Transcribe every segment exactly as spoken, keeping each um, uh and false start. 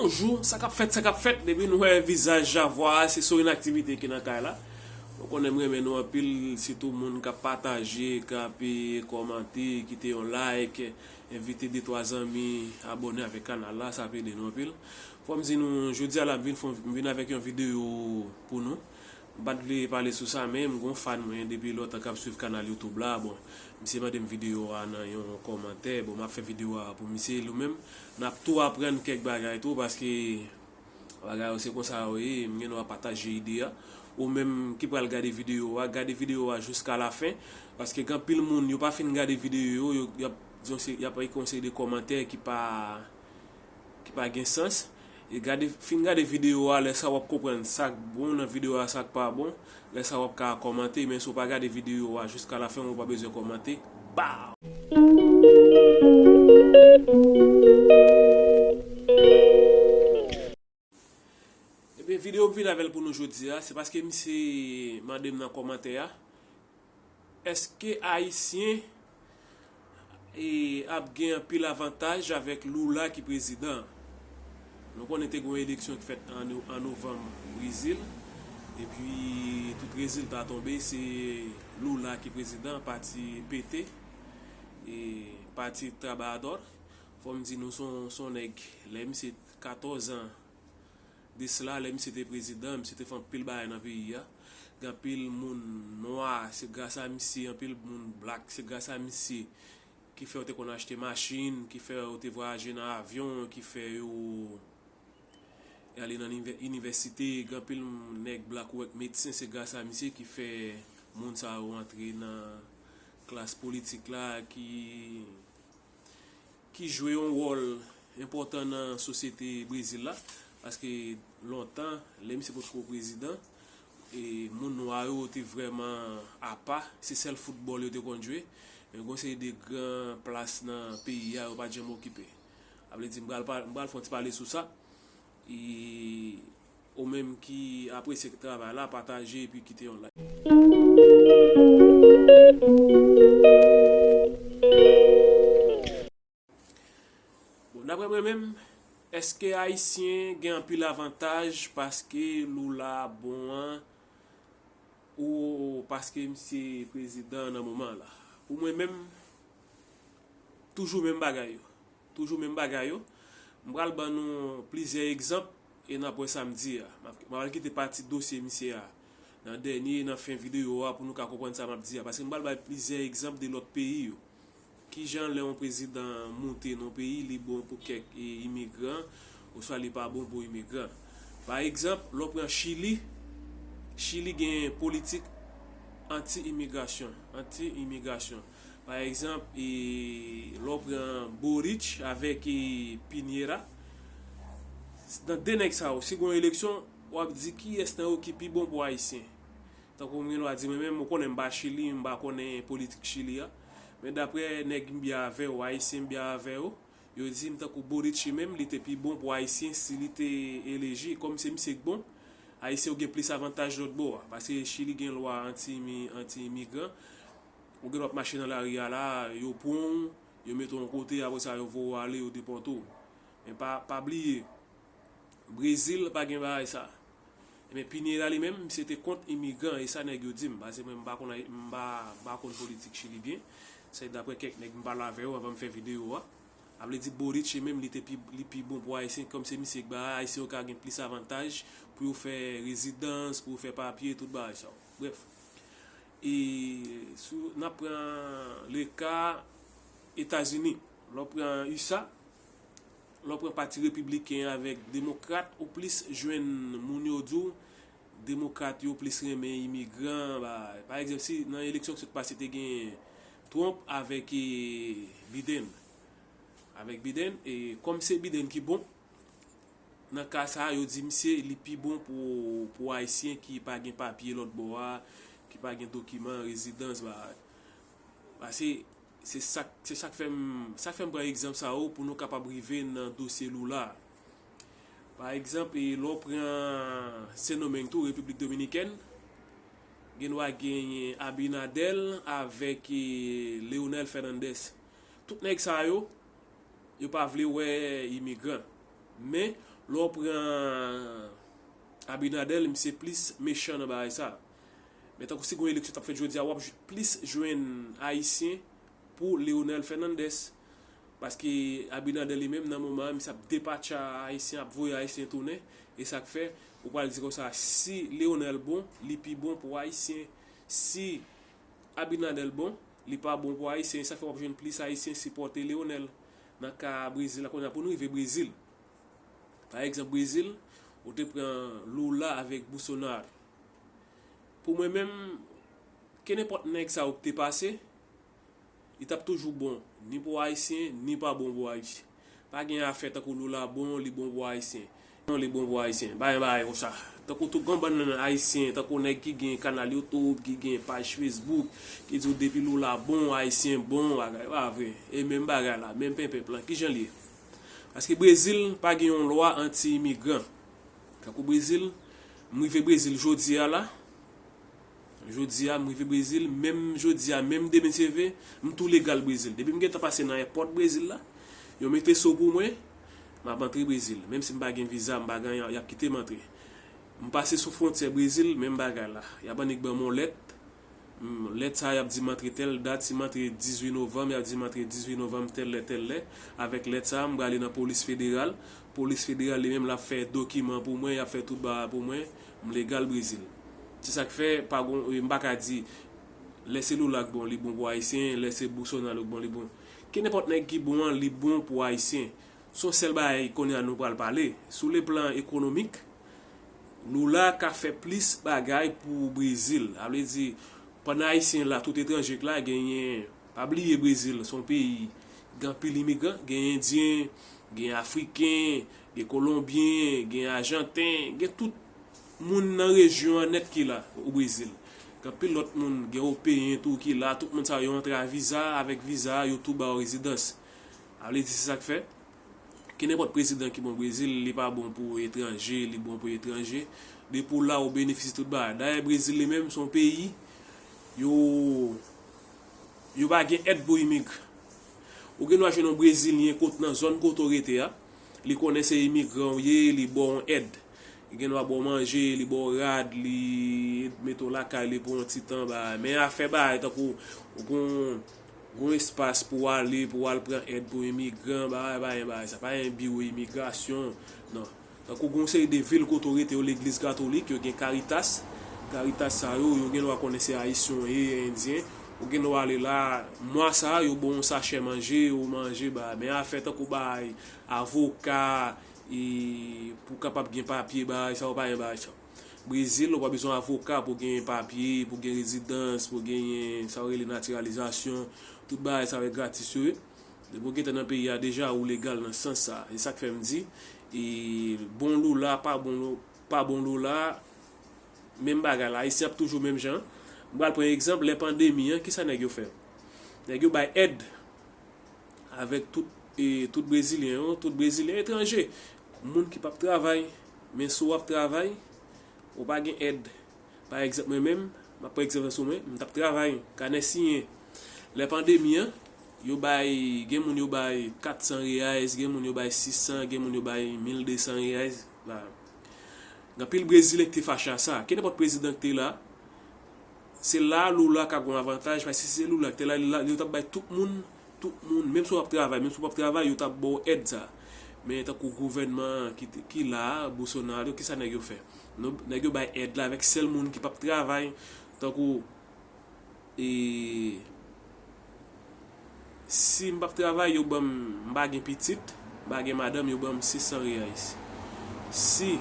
Bonjou, sa k ap fèt, sa k ap fèt, depi nou wè vizaj Javwa a, se sou yon aktivite ki nan kay la. Nou konnen m renmen nou anpil, sitou moun k ap pataje, k ap, eh, kòmante, kite yon like, envite de twa zanmi abòne avèk kanal la, sa ap ede nou anpil. Fò m di nou, jodi a la, m vin fè, m vin avèk yon videyo pou nou. M pa t vle pale sou sa, men m gon fan mwen depi lontan k ap swiv kanal YouTube la. Bon, misye mande m videyo a nan yon kòmantè. Bon, m ap fè videyo a pou misye li menm. N ap tou aprann kèk bagay tou, paske bagay yo se konsa yo ye. M gen dwa pataje ide a. Ou menm ki pral gade videyo a, gade videyo a jiska lafen. Paske gen anpil moun, yo pa fin gade videyo yo, yo, y ap, y ap fè yon seri de kòmantè ki pa ki pa gen sans. E gade, fin gade videyo a, lè sa w ap konprann sa k bon nan videyo a, sa k pa bon. Lè sa w ap ka kòmante, men si w pa gade videyo a jiska lafen, ou pa bezwen kòmante. Baw! Ebyen, videyo m vin avè l pou nou jodi a, se paske misye mande m nan kòmantè a, èske Ayisyen e, ap gen anpil avantaj avèk Lula ki prezidan? Nou konnen te gen yon eleksyon ki fèt an, an novanm Brezil, epi tout rezilta tonbe, se Lula ki prezidan, pati P T, e, Pati Trabalhador. Fò m di nou, se yon, se yon nèg, lè misye katòz an, de sila, lè misye te prezidan, misye te fè anpil bagay nan peyi a. Gen anpil moun nwa, se gras a misye, anpil moun black, se gras a misye ki fè yo te konn achte machin, ki fè yo te vwayaje nan avyon, ki fè yo ale nan inivè-, inivèsite. Gen anpil nèg black ou wè k medsen, se gras a misye ki fè moun sa yo antre nan klas politik la, ki ki jwe yon wòl enpòtan nan sosyete Brezil la, paske lontan, lè misye potko prezidan, e moun nwa yo te vrèman apa, se sèl foutbòl yo te konn jwe. Men gon seri de gran plas nan peyi a, yo pa t janm okipe. Sa vle di, m pral pa-, m pral fè yon ti pale sou sa. E ou menm ki apresye travay la, pataje epi kite yon like. Bon, daprè mwen menm, èske Ayisyen gen anpil avantaj paske Lula bon an, ou paske misye prezidan nan moman la? Pou mwen menm, toujou menm bagay yo. Toujou menm bagay yo. M pral ban nou plizyè egzanp e n ap wè sa m di a. M ap, m ap kite pati dosye misye a nan dènye, nan fen videyo a pou nou ka konprann sa m ap di a. Paske m pral bay plizyè egzanp de lòt peyi yo. Kijan lè yon prezidan moute nan yon peyi, li bon pou kèk, e, imigran, oswa li pa bon pou imigran. Pa egzanp, lè w pran Chili, Chili gen politik anti-imigrasyon, anti-imigrasyon. Pa egzanp, e, lè w pran Boric avèk, e, Piñera, nan de nèg sa yo, si gen yon eleksyon, w ap di kiyès nan yo ki pi bon pou Ayisyen. Tankou m gen dwa di mwen menm, ou konnen m pa Chili, m pa konnen politik Chili a. Men daprè nèg m byen avè yo, Ayisyen m byen avè yo, yo di m tankou Boric li menm, li te pi bon pou Ayisyen si li te eleji. Kòm se misye k bon, Ayisyen yo gen plis avantaj lòt bò a. Paske Chili gen lwa anti-imi-, anti-imigran. Ou gen dwa ap mache nan lari a la, yo pran w, yo mete w yon kote, apre sa yo voye w ale, yo depòte w. Men pa, pa bliye, Brezil pa gen bagay sa. Men Piñera li menm, misye te kont imigran, e sa nèg yo di m, paske mwen m pa konn, m pa, m pa konn politik Chili byen. Se daprè kèk nèg m pale avè yo anvan m fè videyo a. A vle di Boric li menm, li te pi, li pi bon pou Ayisyen, kòm se misye k bay Ayisyen yo ka gen plis avantaj pou yo fè rezidans, pou yo fè papye, tout bagay sa yo. Brèf. E si n ap pran le ka Etazini, lè w pran U S A, lè w pran pati repibliken avèk demokrat, ou plis jwenn moun yo di w demokrat yo plis renmen imigran. Ba, pa egzanp, si nan eleksyon ki sot pase te gen Trump avèk, e, Biden. Avèk Biden, e kòm se Biden ki bon, nan ka sa a, yo di misye li pi bon pou, pou Ayisyen ki pa gen papye lòt bò a, ki pa gen dokiman rezidans, ba, ba se, se sa k, se sa k fè m, sa k fè m pran egzanp sa yo pou nou kapab rive nan dosye Lula a. Pa egzanp, e, lè w pran Sendomeng tou, Repiblik Dominikèn, gen dwa genyen Abinader avèk, e, Leonel Fernandez. Tout nèg sa yo, yo pa vle wè imigran. Men, Lè w pran Abinader, misye plis mechan nan bagay sa. Men tankou si gon eleksyon t ap fèt jodi a, w ap plis jwenn Ayisyen pou Leonel Fernandez. Paske Abinader li menm nan moman an, misye ap depatcha Ayisyen, ap voye Ayisyen tounen. E sa k fè, ou pral di konsa, si Leonel bon, li pi bon pou Ayisyen. Si Abinader bon, li pa bon pou Ayisyen. E sa fè w ap jwenn plis Ayisyen sipòte Leonel. Nan ka Brezil la, kounye a pou nou rive Brezil. Pa egzanp, Brezil, ou te pran Lula avèk Bolsonaro. Pou mwen menm, kenenpòt nèg sa yo ki te pase, li t ap toujou bon, ni pou Ayisyen, ni pa bon pou Ayisyen. Pa gen afè tankou Lula bon, li bon pou Ayisyen. Non, li bon pou Ayisyen. Bagay, bagay konsa. Tankou tout gon bann nan Ayisyen, tankou nèg ki gen kanal YouTube, ki gen paj Facebook, ki di w depi Lula bon, Ayisyen bon, bagay pa vre. E menm bagay la, menm penpenp lan, kijan l ye? Paske Brezil pa gen yon lwa anti-imigran. Tankou Brezil, m rive Brezil jodi a la. Jodi a, m rive Brezil, menm jodi a, menm demen se ve, m tou legal Brezil. Depi m gentan pase nan èpòt Brezil la, yo mete so pou mwen, m ap antre Brezil. Menm si m pa gen viza, m pa gen anyen, y ap kite m antre. M pase sou fwontyè Brezil, menm bagay la. Y ap annik ban m yon lèt. M, lèt sa a, y ap di m antre tèl dat. Si m antre dizuit novanm, y ap di m antre dizuit novanm, tèl lè, tèl lè. Avèk lèt sa a, m prale nan polis federal. Polis federal li menm, l ap fè dokiman pou mwen, y ap fè tout bagay pou mwen. M legal Brezil. Se sa k fè, pa gon, e, m pa ka di, lè se Lula k bon, li bon pou Ayisyen, lè se Bolsonaro k bon, li bon. Kenenpòt nèg ki bon an, li bon pou Ayisyen. Se yon sèl bagay kounye a nou pral pale. Sou le plan ekonomik, Lula ka fè plis bagay pou Brezil. Sa vle di, pandan Ayisyen la, tout etranje k la, genyen, pa bliye Brezil, se yon peyi, gen anpil imigran, gen Endyen, gen Afriken, gen Kolonbyen, gen Ajanten, gen tout moun nan rejyon an nèt ki la, o Brezil. Gen anpil lòt moun, gen Ewopeyen tou ki la, tout moun sa yo antre a viza, avèk viza, yo tou ba w rezidans. Sa vle di, se sa k fè, kenenpòt prezidan ki bon Brezil, li pa bon pou etranje, li bon pou etranje. Depi w la, ou benefisye tout bagay. Dayè, Brezil li menm, se yon peyi, yo, yo pa gen èd pou imigran. Ou gen dwa jwenn yon Brezilyen kot nan zòn kote w rete a, li konnen se imigran w ye, li ba w yon èd. Li gen dwa ba w manje, li ba w rad, li mete w lakay li pou yon ti tan, bagay. Men afè bagay tankou, ou gon, gon espas pou w ale, pou w al pran èd pou imigran, bagay, bagay, bagay. Sa pa gen biwo imigrasyon, non. Tankou gon seri de vil kote w rete yo, legliz katolik, yo gen Caritas. Caritas sa yo, yo gen dwa konnen se Ayisyen w ye, Endyen. Ou gen dwa ale la, mwa sa a, yo ba w yon sachè manje, ou manje, bagay. Men afè tankou bagay, avoka, e pou w kapab gen papye, bagay sa yo pa gen bagay sa. Brezil, ou pa bezwen avoka pou w gen papye, pou w gen rezidans, pou w genyen sa yo rele natiralizasyon. Tout bagay sa yo gratis yo ye. Depi w gentan nan peyi a deja, ou legal nan sans sa. E sa k fè m di, e bon Lula, pa bon, pa bon Lula, menm bagay la. Ayisyen ap toujou menm jan. M pral pran egzanp, lè pandemi an, kisa nèg yo fè? Nèg yo bay èd avèk tout, e, tout Brezilyen yo, tout Brezilyen etranje. Moun ki p ap travay, men si w ap travay, ou pa gen èd. Pa egzanp, mwen menm, m ap pran egzanp sou mwen, m t ap travay, kanè siyen. Lè pandemi an, yo bay, gen moun yo bay kat san reais, gen moun yo bay sis san, gen moun yo bay mil de san reais. Gen anpil Brezilyen ki te fache a sa. Kenenpòt prezidan ki te la, se la Lula ka gon avantaj, paske si se Lula ki te la, li la, yo t ap bay tout moun, tout moun, menm si w ap travay, menm si w p ap travay, yo t ap ba w èd sa. Men tankou gouvènman an ki, ki la a, Bolsonaro, kisa nèg yo fè? Non, nèg yo bay èd la avèk sèl moun ki p ap travay, tankou, e, si m p ap travay, yo ban m, m pa gen pitit, m pa gen madanm, yo ban m sis san reais. Si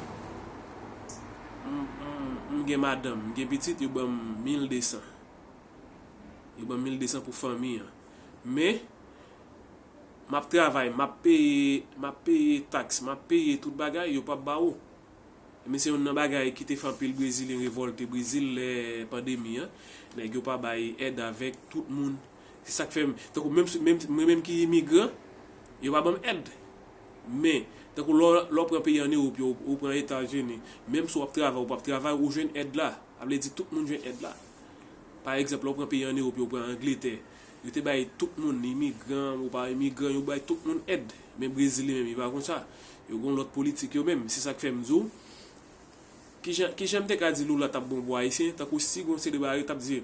m, m, m gen madanm, m gen pitit, yo ban m mil de san. Yo ban m mil de san pou fanmi an. Men, m ap travay, m ap peye, m ap peye taks, m ap peye tout bagay, yo p ap ba ou. Men se youn nan bagay ki te fè anpil Brezilyen revòlte Brezil lè pandemi an. Nèg yo pa bay èd avèk tout moun. Se sa k fè m, tankou menm si, menm, mwen menm ki imigran, yo pa ban m èd. Men, tankou lè w, lè w pran peyi ann Ewòp yo, ou pran Etazini, menm si w ap travay, ou p ap travay, ou jwenn èd la. Sa vle di tout moun jwenn èd la. Pa egzanp, lè w pran peyi ann Ewòp yo, ou pran Angletè, Yo te bay tout moun, imigran ou pa imigran, yo bay tout moun èd. Men Brezil li menm, li pa konsa. Yo gen yon lòt politik yo menm. Se sa k fè m di w, kijan, kijan m te ka di Lula t ap bon pou Ayisyen, tankou si gon seri de bagay yo t ap di,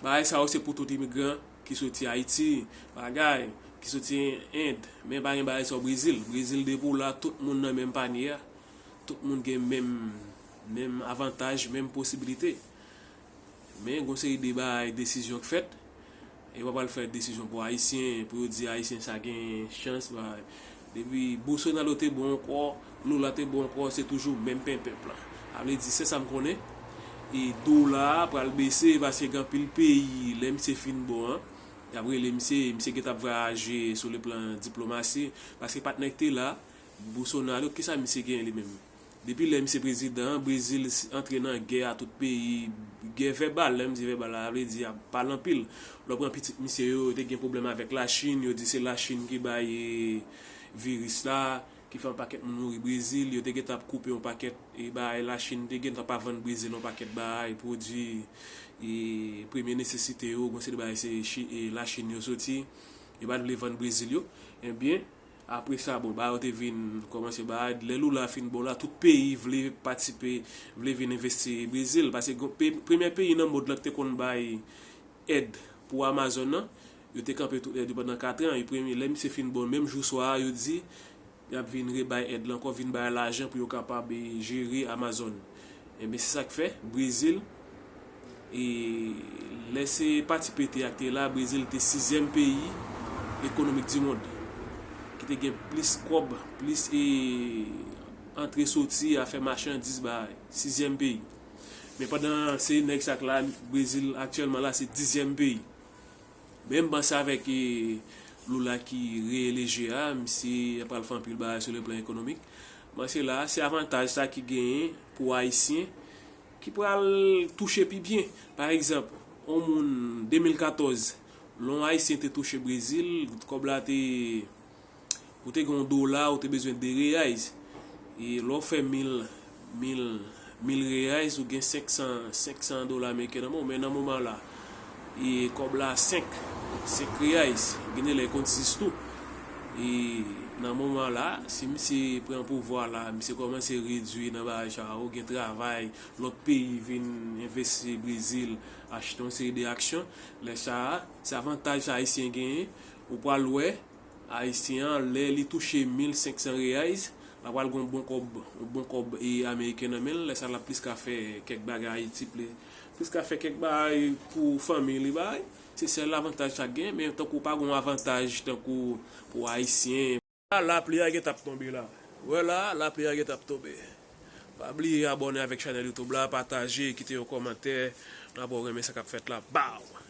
bagay sa yo se pou tout imigran ki soti Ayiti, bagay, ki soti End, men pa gen bagay sa yo Brezil. Brezil depi w la, tout moun nan menm panye a. Tout moun gen menm, menm avantaj, menm posibilite. Men gon seri de bagay, desizyon k fèt. E yo pa pral fè desizyon pou Ayisyen, pou yo di Ayisyen sa gen chans, bagay. Depi Bolsonaro te bon ankò, Lula te bon ankò, se toujou menm pen pèp la. Sa vle di, se sa m konnen. E dola a pral bese, paske gen anpil peyi, lè misye fin bon an, y ap rele misye, misye gentan ap vwayaje sou le plan diplomasi, paske patnè k te la, Bolsonaro, kisa misye genyen li menm? Depi lè misye prezidan an, Brezil s- antre nan gè a tout peyi, gè vèbal, lè m di vèbal la, sa vle di y ap pale anpil. Lè w pran pitit misye yo, yo te gen pwoblèm avèk Lachin, yo di se Lachin ki bay, e, viris la, ki fè yon pakèt moun mouri Brezil, yo te gentan ap koupe yon pakèt, e, bagay Lachin, te gentan pa vann Brezil yon pakèt bagay, pwodui, e, premye nesesite yo, gon seri de bagay se Chi- e, Lachin yo soti, yo pa t vle vann Brezil yo. Ebyen, apre sa, bon, bagay yo te vin kòmanse bagay. Lè Lula fin bon la, tout peyi vle patisipe, vle vin envesti Brezil. Paske gon- pe- premye peyi nan mond lan ki te konn bay èd pou Amazon nan, yo te kanpe tout èd yo pandan kat an. E premye, lè misye fin bon, menm jou swa a, yo di, y ap vin rebay èd la ankò, vin bay lajan pou yo kapab, e, jere Amazon. Ebyen, se sa k fè, Brezil, e, lè se pati P T A k te la, Brezil te sizyèm peyi ekonomik di mond, ki te gen plis kòb, plis, e, antre soti, afè machandiz, bagay. Sizyèm peyi. Men pandan se nèg sa k la, Brezil aktyèlman la, se dizyèm peyi. Men m panse avèk, e, Lula ki reeleje a, misye pral fè anpil bagay sou le plan ekonomik. M panse la, se avantaj sa ki genyen pou Ayisyen ki pral touche pi byen. Pa egzanp, yon moun de mil katòz, lè yon Ayisyen te touche Brezil, kòb la te Ou te gen yon dola, ou te bezwen de reais. E lè w fè mil, mil, mil reais, ou gen senk san, senk san dola ameriken nan men w. Men nan moman la, e kòb la senk, senk reais. Gen de lè konn sis tou. E nan moman la, si misye pran pouvwa la, misye kòmanse redui nan bagay sa yo, gen travay, lòt peyi vin envesti Brezil, achte yon seri de aksyon. Lè sa a, se avantaj sa Ayisyen genyen, ou pral wè, Ayisyen an, lè li touche mil senk san reais, l ap pral gen yon bon kòb, yon bon kòb, e, ameriken nan men l, lè sa l ap plis ka fè kèk bagay Ayiti, pli- plis ka fè kèk bagay pou fanmi li, bagay. Se sèl avantaj sa k gen, men tankou pa gen yon avantaj tankou pou Ayisyen. La, lapli a gentan ap tonbe la. Wè la, lapli a gentan ap tonbe. Pa bliye abòne avèk chanèl YouTube la, pataje, kite yon kòmantè. N ap wè w renmen sa k ap fèt la. Baw!